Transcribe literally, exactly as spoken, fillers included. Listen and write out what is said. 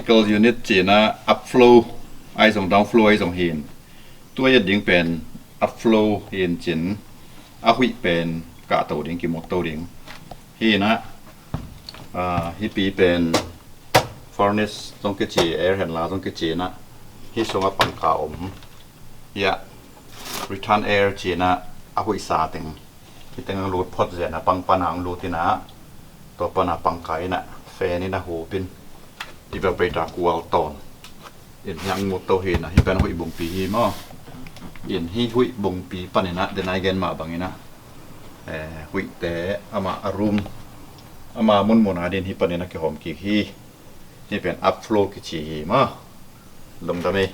Electrical unit cihna upflow ahi zong downflow ahi zong hin. Tua i et ding pen upflow hin cin a huih pen kahto ding, kimutto ding. Hina, ah, hipi pen furnace zong kici, air handler zong kici na, hi sungah pangkha om. Hiah return air cihna a huihsa teng. Hi teng ang lut phot zena pang pana ang lut ina, tua pana pangkha ina fan ina hupin evaporator kual tawn. In hi ang mutto hina, hi pen huih bungpi hi maw. In hi huih bungpi panina, den ai gen mah bangina, eh, huihte ama a room, ama munmuna din hi panina kihawm kik hi. Hi pen upflow kici hi maw. Lungdam ei.